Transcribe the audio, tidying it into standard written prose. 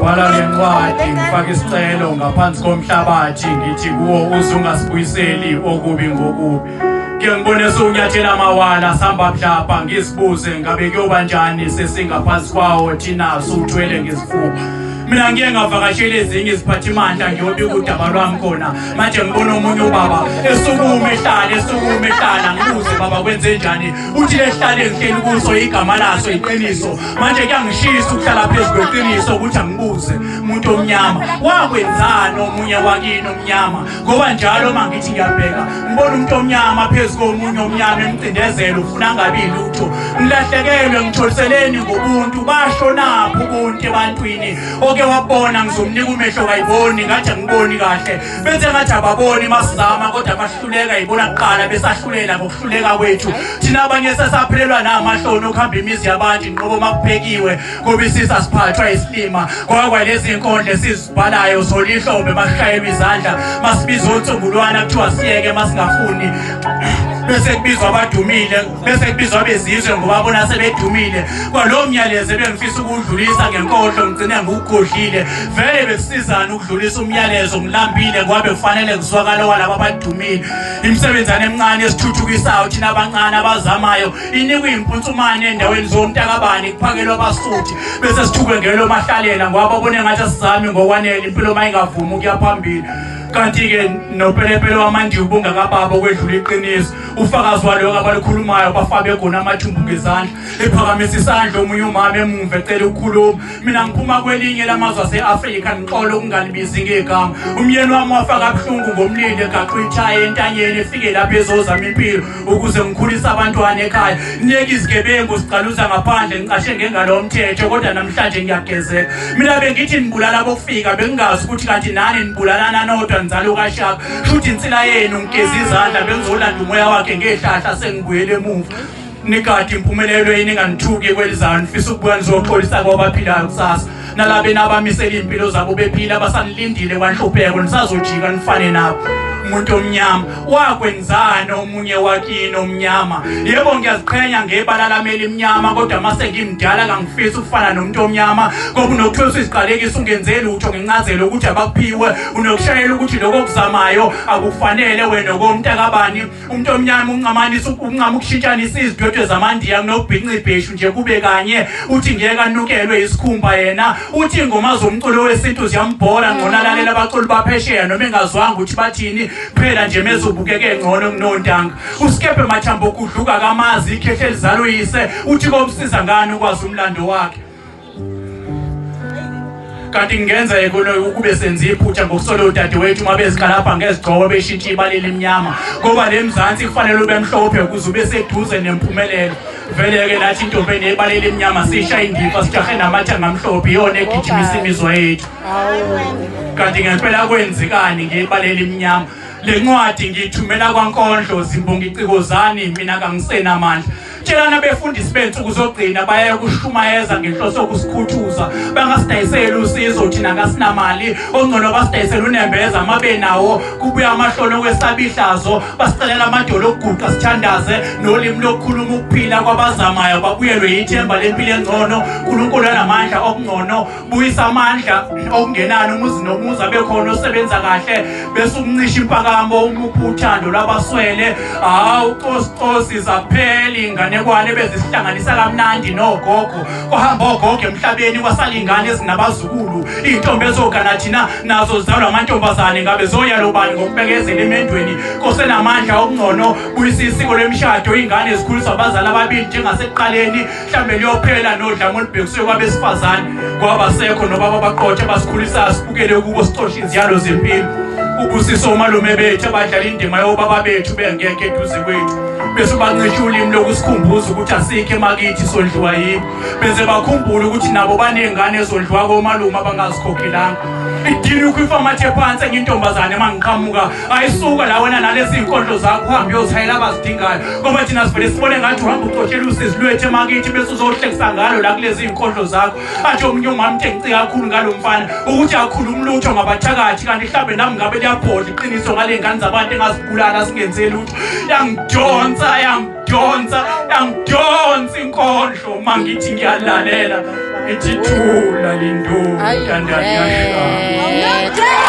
Bhala lencwadi ngifaka isicelo ngaphansi komhlabathi ngithi kuwo uzungasibuyiseli okubi ngokubi. Ke ngibone sewunyathela amawala sihamba mhlapha ngizibuze ngabe kuyoba njani sesingaphansi kwawo thina suthwele ngezifuba. Mina ngiye ngavakashela ezinye iziphathimandla ngiyobika udaba lwami khona. Manje ngibona omunye ubaba esukuma ehlala esukuma ehlala ngibuze baba kwenze njani, uthi lehlale ngihleli kuso igama laso iqiniso. Manje kuyangishisa ukuhlala phezu kweqiniso ukuthi angibuze umuntu omnyama wakwenzani omunye wakini omnyama, ngoba njalo uma ngithi ngiyabheka ngibona umuntu omnyama phezu komunye omnyama emcindezelo ufuna angabi lutho. Ngilahlekelwe ngitholiseleni ngobuntu, bashonaphi ubuntu ebantwini? Oke wabona ngizomnika umehlo kayiboni, ngathi angiboni kahle, benze ngathi ababoni masizama kodwa bahluleka yibona kuqala besahlulela ngokuhluleka kwethu. Thina abanye sesaphelelwa namahloni okuhamba imizi yabantu inqobo makuphekiwe ngoba isisa siphathwa isilima. Kwakwa lezi inkondlo esizibhalayo zolihlombe bashayelwa izandla masibiza onsungulwana kuthiwa siyeke masingafuni, bese kubizwa abadumile, bese kubizwa abezizwe ngoba bona sebedumile. Kwalowo myalezo ebengifisa ukudlulisa ngenkondlo ngigcine ngiwugodlile. Vele bekusizana ukudlulisa umyalezo ngilambile ngoba bekufanele kuzwakale walabo abadumile. Imisebenzana emincane esithuthukisayo thina abancane abazamayo inikwe impunsumane endaweni zomntakabani kuphakelwa abasuthi bese sithukwe ngelo mahlalela ngoba babone ngathi asizami ngokwanele impilo mayingavumi ukuya phambili. Kanti-ke nopelepele wamandiya ubungakababa okwedlula iqiniso, ufakazi waloko abalukhulumayo bafa begona amathumbu ngezandla. Ephakamisa isandla omunye umama emumva ecela ukukhuluma. Mina ngiphuma kwelinye lamazwe ase-Afrika ngixole ukungalibizi ngegama. Umyeni wami wafa kabuhlungu ngomlilo egaxwa ithayi entanyeni efike lapho ezozama impilo ukuze ngikhulise abantwana ekhaya. Niyeke izigebengu ziqaluza ngaphandle ngicashe ngengalo yomthetho kodwa namhlanje ngiyagezeka. Mina bengithi nibulala bokufika bengingazi ukuthi kanti nani nibulalana nodwa nizalo kaShaka. Shuthi insila yenu ngigeza izandla bengizolanda umoya wakhe ngehlahla sengibuyele emuva. Nigadi impumelelo yini nganithuki kwelizayo nifisa ukubuya nizoxolisa kwabaphilayo kusasa. Nalabe nabamisela impilo zabo bephila basanilindile kwanhlupheko nisazojika nifane nabo. Umuntu omnyama wakwenzani omunye wakini omnyama? Yebo ngiyaziqhenya ngebala lami elimnyama kodwa mase ngimdala kangifisi ukufana nomuntu omnyama ngoba unokuthwesa iziqalekiso ungenzeli lutho ngencazelo ukuthi abakuphiwe, unokushayela ukuthi lokho okuzamayo akufanele wena okomntakabani. Umuntu omnyama uncamanisa uncama ukushintshanisa izidwedwe zamandiya kunokubhinca ibheshu nje kube kanye, uthi ngeke anukelwe isikhumba yena. Uthi ingoma zomculo wesintu ziyambhora ngcono alalela abaculi baphesheya noma engazwanga ukuthi bathini, phela nje mezobukeke ngcono kunontanga. Usikephe mathambo kudluka kamazi ikhehle elizalo yise, uthi komsiza ngani ukwazi umlando wakhe. Kanti kungenzeka ukube senze iphutha ngokusola udadewethu uma bezikalapha ngezigqoko beshintsha ibala elimnyama, ngoba le Mzansi kufanele ube mhlophe ukuze ube seduze nempumelelo. Vele-ke nathi intombi enebala elimnyama sisha indifa sijahe namathanga amhlophe, iyona egijimisa imizwa yethu. Kanti ngempela kwenzekani ngebala elimnyama? Le ncwadi ngiyithumela kwaNkondlo zimbonga icikozani mina kangisenamandla. Tshelana befundisi bensuku zogcina baye kushumayeza ngenhloso yokusikhuthuza, bangasidayiseli usizo thina kasinamali, ongcono basidayisele unembeza mabe nawo kubuya amahloni okwesaba ihlazo, basicelela amadolo okuguqa sithandaze nolimi lokukhuluma ukuphila kwabazamayo babuyelwe yithemba lempilo engcono. uNkulunkulu anamandla okungcono, buyisa amandla okungenani umuzi nomuzi abekhona osebenza kahle bese umncisha impakamo umupha uthando lwabaswele. Hawu cosi zaphela inganekwane bezisihlanganisa kamnandi nogogo, kwahamba ogogo emhlabeni kwasala ingane ezinabazukulu, iy'ntombi ezogana thina nazo zizalwa amantombazane ngabe zoyalo bani ngokubekezela emendweni. Kosenamandla okungcono buyisa isiko lemishado, iy'ngane zikhuliswa abazali ababili njengasekuqaleni, mhlambe liyophela nodlame olubhekiswe kwabesifazane kwabasekho nobaba abaqotha abasikhulisa sibukele kubo sixoshe iziyalo zempilo. Ubusiso omalume bethu abadlala indima yobaba bethu bengekho eduze kwethu, bese bancisha ulimi lokusikhumbuza ukuthi asikho emakithi sondliwa yibo, bese bakhumbule ukuthi nabo baney'ngane ezondliwa komalume abangazikhokhelanga. Idini ukwifa amathe phansi enye intombazane uma ngiqhamuka ayisuka la wena nalezi iy'nkondlo zakho uhambe uyozihayela abazidingayo, ngoba thina sivele sibone ngathi uhamba ucoshela usizi lwethu emakithi bese uzohlekisa ngalo la kulezi iy'nkondlo zakho. Athi omunye umama into engicika kakhulu ngalo mfana ukuthi akhuluma lutho ngabathakathi, kanti mhlawumbe nami ngabe liyabhodla iqiniso ngale ngane zabantu engazibulala singenzeli lutho. Yangidonsa yangidonsa yangidonsa inkondlo uma ngithi ngiyalalela. Ithi thula linduku, ntandane yashaya.